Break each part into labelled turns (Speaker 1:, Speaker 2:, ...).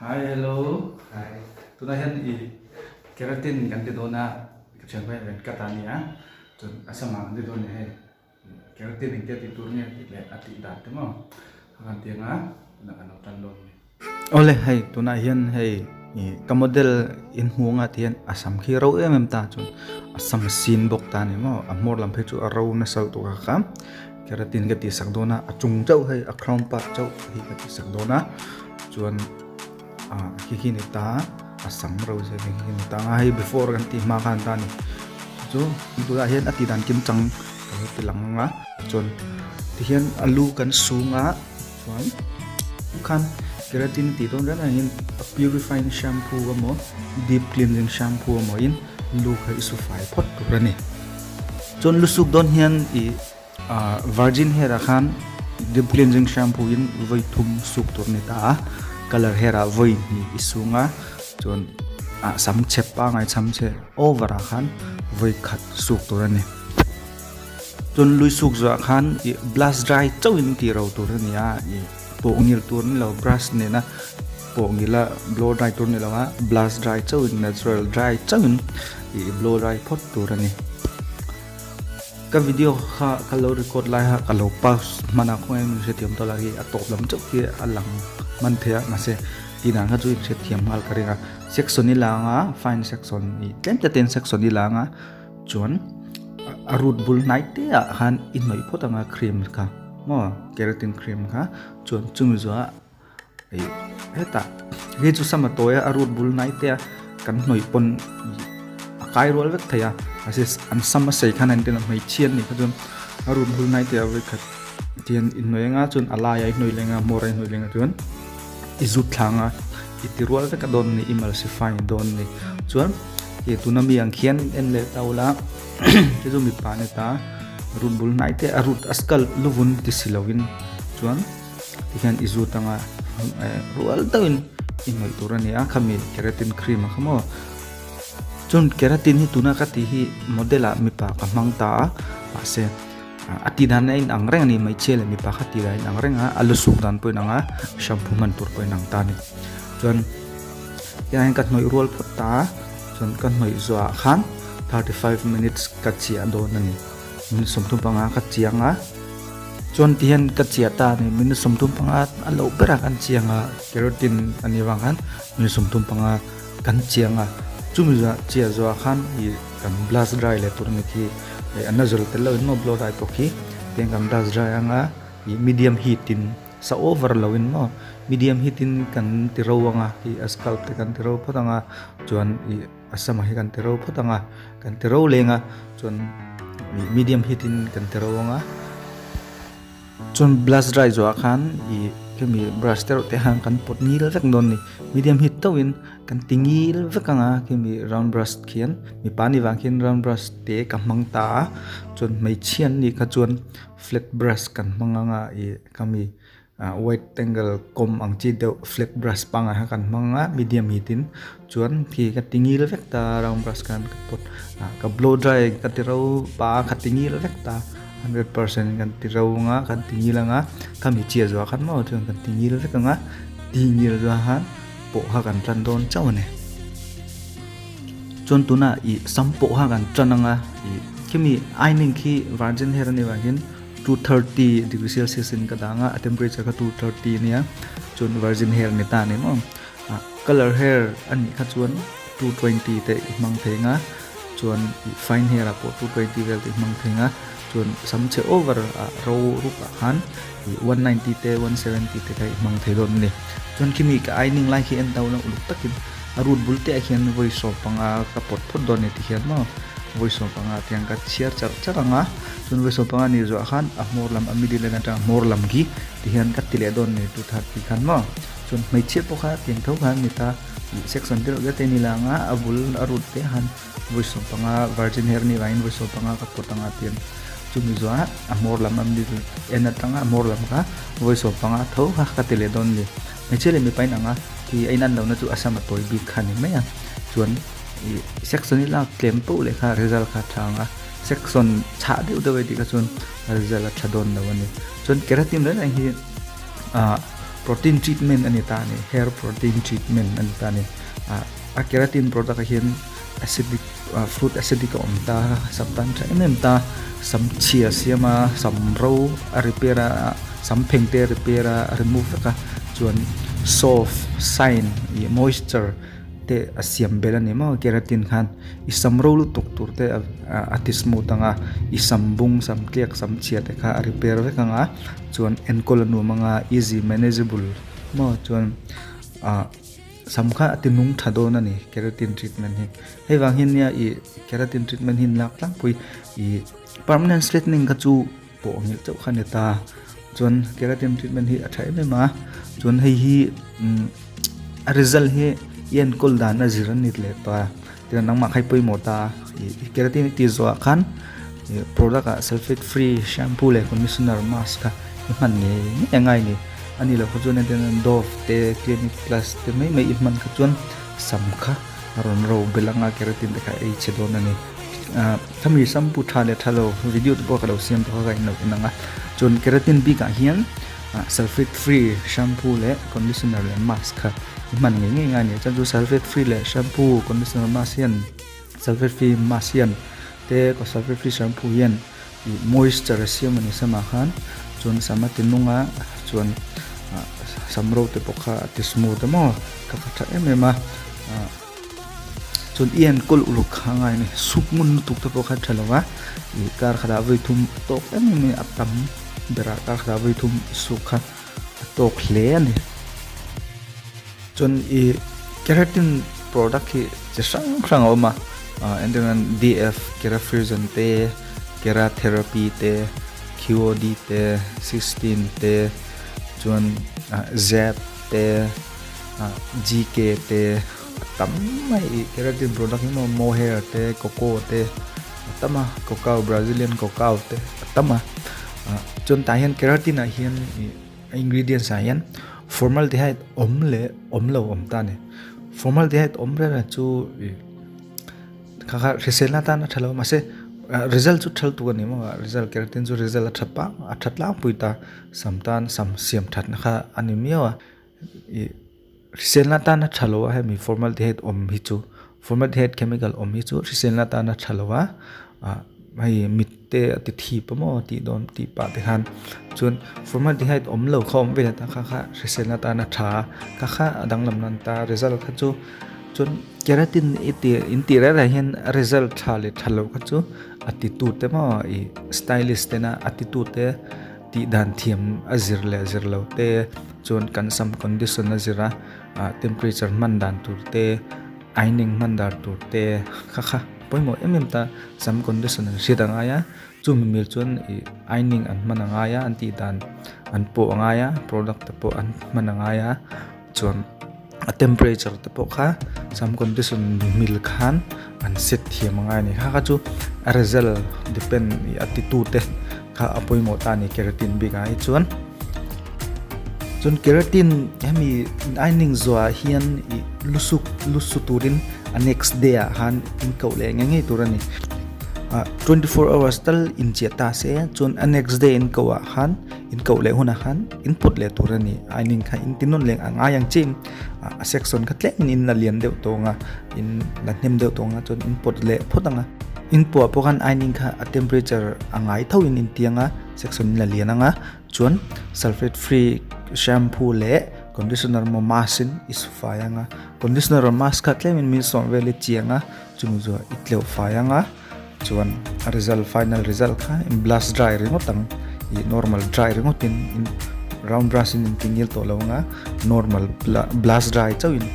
Speaker 1: Hi hello
Speaker 2: Hi.
Speaker 1: Tunah hian i keratin kan ti dawn a ka thianpa hian rawn cut a nia chuan a samah kan ti dawn a ni hei keratin engtia tih tur nge tih leh a tih dan te maw a kan ti anga tunah kan lo tan dawn a ni. Awle hei tunah hian hei ih ka model in hmuh anga ti hian a sam khi ro em em ta chuan a sam sin bawk ta a ni maw a hmawr lam phei chu a ro nasa lutuk a kha. Keratin ka tihsak dawn a, a chung chauh hei a crown part chauh hi ka tihsak dawn a, chuan ah khi khi ni ta a sam ro zia khi khi ni ta a hei before kan tih hma khan ta a ni chu tunah hian a tih dan kim chang ka lo ti lang ang a chuan tihian a lu kan sung a chuan khan keratin tih dawn reng rengin a purifying shampoo emaw deep cleansing shampoo emaw in lu kha i su fai phawt tur a ni. Chuan lusuk dawn hian ih ah virgin hair ah khan deep cleansing shampoo in vawi thum suk tur a ni ta a colour hair ah vawi hnih i sung a chuan ah sam chhe pangai cham chhe over ah khan vawi khat suk tur a ni chuan lui suk zawh ah khan ih blast dry chauh in tih ro tur a ni a ih pawh ngil tur a ni lo brush nena pawh ngil a blow dry tur a ni lo a blast dry chauh in natural dry chauh in. Ih blow dry phawt tur a ni. Ka video kha ka lo record lai kha ka lo pause hman a khawngaih in hrethiam tawh la hi a tawp lam chauh khi a lang hman thei a mahse tih dan kha chu in hrethiam nghal ka ring a. Section i lang a fine section ih tlem te ten section i lang a chuan a root bul hnai te ah khan i hnawih phawt ang a cream kha maw keratin cream kha chuan chumi zawhah Ih hetah hei chu sama tawi a a root bul hnai te a kan hnawih pawn a kai rual vek thei a mahse an sam a sei khan an tel a hmeichhia an nih kha chuan a root bul hnai te a vawikhat tihian inhnawih anga chuan a laiah i hnawih leng a hmawr a i hnawih leng a chuan i zut thlang a i ti rual vek a dawn a ni i emulsify dawn a ni chuan ih tuna mi ang khian en leh ta ula chu chu mipa a ni ta root bul hnai te a root a skull luvun ti si lovin chuan. Tikhian i zut anga rual deuhin i hnawih tur a ni a khami keratin cream a kha maw chuan keratin hi tuna ka tih hi model ah mipa ka hmang ta a mahse a tih dan a inang reng a ni hmeichhia leh mipa kha tih dan a inang reng a a lu suk dan pawh a inang a shampoo hman tur pawh a inang ta a ni chuan tiang hian ka hnawih rual phawt ta a chuan ka hnawih zawhah khan 35 minutes ka chiah dawn a ni. Min 35 ka chiang a chuan ti hian ka chiah ta a ni min 35 a loh berah kan chiang a keratin a nih avang khan min 35 kan chiang a chumi zawh chiah zawhah khan ih kan blast dry leh tur a ni khi ih a nozzle tel loh in maw blow dry pawh khi tiang kan blast dry anga ih medium heat in sa over lo in maw medium heat in kan ti ro anga ih a scalp te kan ti ro phawt anga chuan ih. A sama hi kan ti ro phawt ang a, kan ti ro leng a, chuan medium heat in kan ti ro ang a, chuan blast dry zawhah khan ih khemi brush te reuh te khan kan pawt ngil vek dawn a ni, medium heat tauh in kan ti ngil vek ang a khemi round brush khian mipa ni vang khian round brush te ka hmang ta a, chuan hmeichhia an nih kha chuan flat brush kan hmang ang a ih khami. Ah white angle kawm ang chi deuh flat brush pangngai kha kan hmang a medium heat in chuan khi ka ti ngil vek ta round brush khan ka pawt ah ka blow dry ka ti ro pa a ka ti ngil vek ta 100% in kan ti ro ang a kan ti ngil ang a khami chiah zuah khan maw chuan kan ti ngil vek ang a ti ngil zuah khan pawh kha kan tan dawn chauh a ni chuan tunah ih sam pawh kha kan tan ang a ih khimi ironing khi virgin hair a nih vang hian. 230 degree celsius in ka dang a a temperature kha 230 ania chuan virgin hair ni ta ni maw ah colour hair a nih kha chuan 220 te i hmang thei ang a chuan ih fine hair ah pawh 220 vel te i hmang thei ang a chuan sam chhe over ah ro rup ah khan ih 190 te 170 te kha i hmang thei dawn a ni chuan khimi ka ironing lai khi en tau la uluk takin a root bul te ah hian vawi sawm panga ka pawt phawt dawn a ni ti hian maw vawi sawm panga tiang ka chhiar charh charh ang a. Chuan vawi 15 nih zuah khan a hmawr lam a middle en atanga hmawr lam khi tihian ka ti leh dawn nei 230 khan maw. Chuan hmeichhia pawh kha tiang tho khan ni ta ih section te reuh te ni lang a a bul a root te han vawi 15 virgin hair nih vangin vawi 15 ka pawt anga tiang chumi zuah a hmawr lam a middle en atanga a hmawr lam kha vawi 15 tho kha ka ti leh dawn ni. Hmeichhia leh mipa inang a khi a inan lohna chu a sam a tawi bik kha ni mai a chuan ih section hi lak tlem poh leh kha result kha a tha ang a. Section chhah deuh deuh e tih kha chuan result a tha dawn lo a ni. Chuan keratin reng reng hi ah. Protein treatment a ni ta a ni, hair protein treatment a ni ta a ni. A keratin product ah hian acidic fruit acidic a awm ta a, sam tan tha em em ta, sam chhia siam a, sam ro a repair a, sam pheng te a repair a, a remove vek a, chuan soft shine ih moisture te a siam belh a ni maw keratin khan i sam ro lutuk tur te a ti smooth ang a, i sam bung sam tliak sam chhia te kha a repair vek ang a, chuan enkawl a nuam ang a, easy manageable maw chuan ah sam kha a ti nung tha dawn a ni keratin treatment hi hei vang hian nia ih keratin treatment hi an lak tlangpui ih permanent straightening kha chu pawh ngilh chauh kha a ni ta chuan keratin treatment hi a tha em em a chuan hei hi umm a result hi i enkawl dan a zir a ni leh ta tichuan nangmah kha i pawimawh ta a keratin i tih zawhah khan ih product ah sulphate free shampoo leh conditioner mask kha i hman ngei ngei a ngai a ni a nih loh kha chuan entirna dove te clinic plus te mai mai i hman kha chuan sam kha a rawn ro belh anga keratin te kha ei chhe dawn a ni. Ah khami shampoo tha leh tha lo video te pawh ka lo siam tawh a ka inlo en ang a chuan keratin bik ah hian ah sulphate free shampoo leh conditioner leh mask kha i hman ngei ngei ngai a ni chuan chu sulphate free leh shampoo conditioner mask hian sulphate free mask hian te sulphate free shampoo hian ih moisture a siam a ni samah khan chuan sam a ti nung a chuan ah sam ro te pawh kha a ti smooth a maw ka kha tha em em a ah. Chuan i enkawl uluk kha a ngai a ni suk ngun lutuk te pawh kha a tha lo va ih kar khatah vawi thum a tawk em em a tam berah kar khatah vawi thum suk kha a tawk hle a ni. Chuan ih keratin product hi chi hrang hrang a awm a ah entir nan D_F kerafusion te keratherapy te Q_O_D te 16 te chuan ah zap te ah G_K te. A tam mai ih keratin product hi maw mohair te coco te a tam a cacao brazilian cacao te a tam a ah chuan tah hian keratin ah hian ih a ingredients ah hian formaldehyde awm leh awm lo awm ta a ni formaldehyde awm reng reng chu ih kha kha hriselna atan a tha lo mahse ah result chu tha lutuk a ni maw result keratin chu result a tha pang a tha tlangpui ta sam tan sam siam thatna kha a ni miau a ih. Hriselna atana tha lo a hemi formaldehyde awm hi chu formaldehyde chemical awm hi chu hriselna atana tha lo a ah hei mit te a ti thip a maw tih dawn tih pah te khan chuan formaldehyde awm lo kha awm vel a kha kha hriselna atana tha a kha kha a danglam nan ta result kha chu chuan keratin i tih in tih reng reng hian a result tha leh tha lo kha chu a ti tu te maw ih stylist tena a ti tu te. Tih dan thiam a zir leh zir lo te chuan kan sam condition a zir a ah temperature hman dan tur te ironing hman dan tur te kha kha pawimawh em em ta sam condition an hriat a ngai a chumi mil chuan ih ironing an hman a ngai a an tih dan an pawh a ngai a product te pawh an hman a ngai a chuan a temperature te pawh kha sam condition mil khan an set thiam a ngai a ni kha kha chu a result depend ih a ti tu te kha a pawimawh ta a ni keratin bik ah hi chuan chuan keratin hemi ironing zawh ah hian ih lusuk lusu turin a next day ah khan in koh leh ngei ngei tur a ni ah 24 hours tal inchiah ta se chuan a next day in koh ah khan. In koh leh hunah khan in put leh tur a ni. A ining kha in ti nawn leh a ngai ang chiin a section kha tlemin in la lian deuh tawng a, in la hnem deuh tawng a chuan in pawt leh phawt ang a. In puah pawh khan ironing kha a temperature a ngai tho in in ti ang a, section in la lian ang a, chuan sulphate free shampoo leh conditioner emaw mask in i su fai ang a. Conditioner or mask kha tlemin min sawm vel i chiang a, chumi chu i tleuh fai ang a. Chuan a result final result kha in blast dry ringawt ang ih normal dry ringawt in in round brush in in ti ngil tawh lo anga normal blast dry chauh in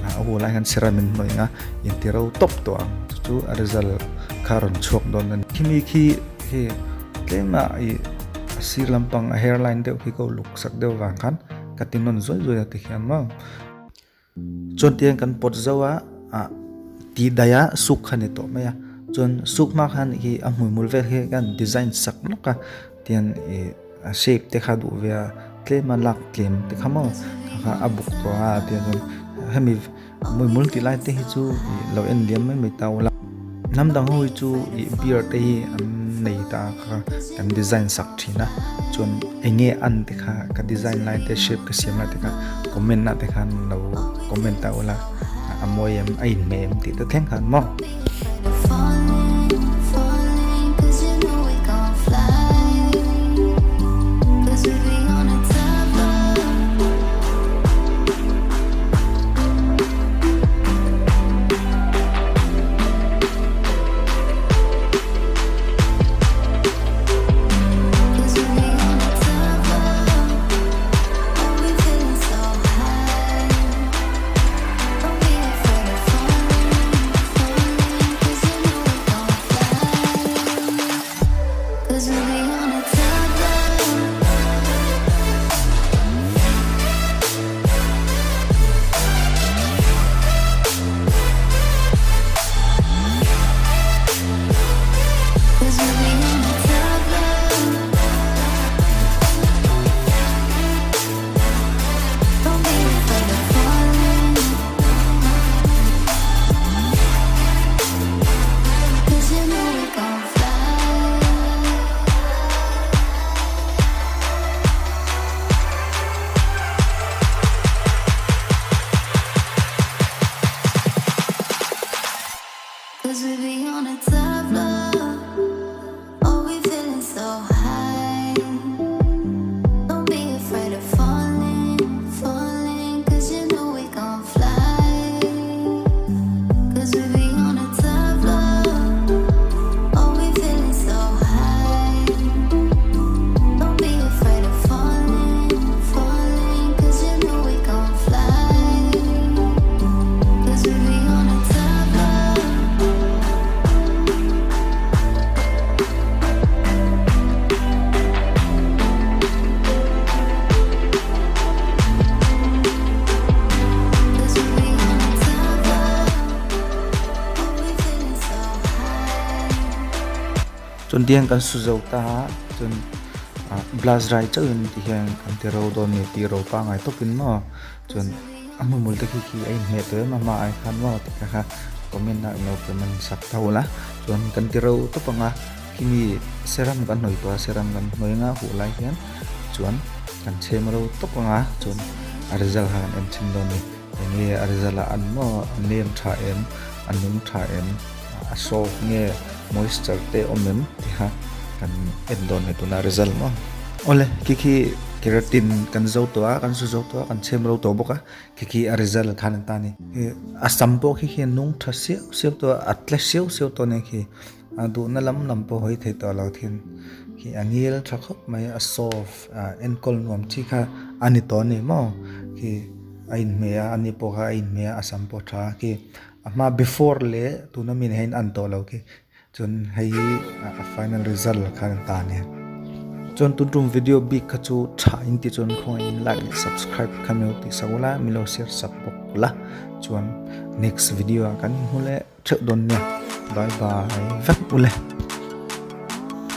Speaker 1: a hual ah hian serum in hnawih anga in ti ro tawp tawh ang chu chu a result kha a rawn chhuak dawn a ni. Khimi khi hei tlem a ih a sir lampang a hairline deuh khi ka uluk sak deuh vang khan ka ti nawn zuai zuai a tikhian maw. Chuan tiang kan pawt zo a ah tih daih a suk kha ni tawh mai a chuan suk hma khan hi a hmuihmul vel hi kan design sak lawk a tian ih a shape te kha duh ve a tlem a lak tlem te kha maw kha kha a buk tawh a tiang chuan hemi hmuihmul tih lai te hi chu ih lo en liam mai mai ta ula hnam dang ho hi chu ih beard te hi an nei. ta a kha kan design sak thin a chuan eng nge an te kha ka design lai te shape ka siam lai te kha comment ah te khan lo comment ta ula a mawi em a inhmeh em tih te thleng khan maw. Chuan tiang kan su zo ta a chuan glass dry chauhin ti hian kan ti ro dawn a ni tih ro pangngai tawpin maw chuan a hmumul te khi khi a inhmeh tawh em a hma ai khan maw tih te kha comment ah ilo comment sak tho la chuan kan ti ro tawp ang a khimi serum kan hnawih tawh a serum kan hnawih anga huh lai hian chuan kan chhem ro tawp ang a chuan a result kha kan en chhin dawn a ni eng nge a result ah an maw a nem tha em a nung tha em a soft nge moisture te awm em tih kha kan en dawn a ni tuna result maw awle khi khi keratin kan zo tawh a kan su zo tawh a kan chhem ro tawh bawk a khi khi a result khan an ta a ni a sam pawh khi khi a nung tha siau siau tawh a a tle siau siau tawh a ni khi a duhna lam lam pawh hawi thei tawh lo thin khi a ngil tha khawp mai a soft a enkawl nuam chi kha a ni tawh a ni maw khi a inhmeh a ani pawh kha a inhmeh a a sam pawh a tha a khi a hma before leh tuna mi nen hian an tawh lo khi chuan hei hi a final result khan an ta a nia chuan tun tum video bik kha chu tha in ti chuan khawngaih in like leh subscribe kha min lo tih sak ula min lo share sak bawk ula chuan next video ah kan inhmu leh theuh dawn nia bye bye vek ule.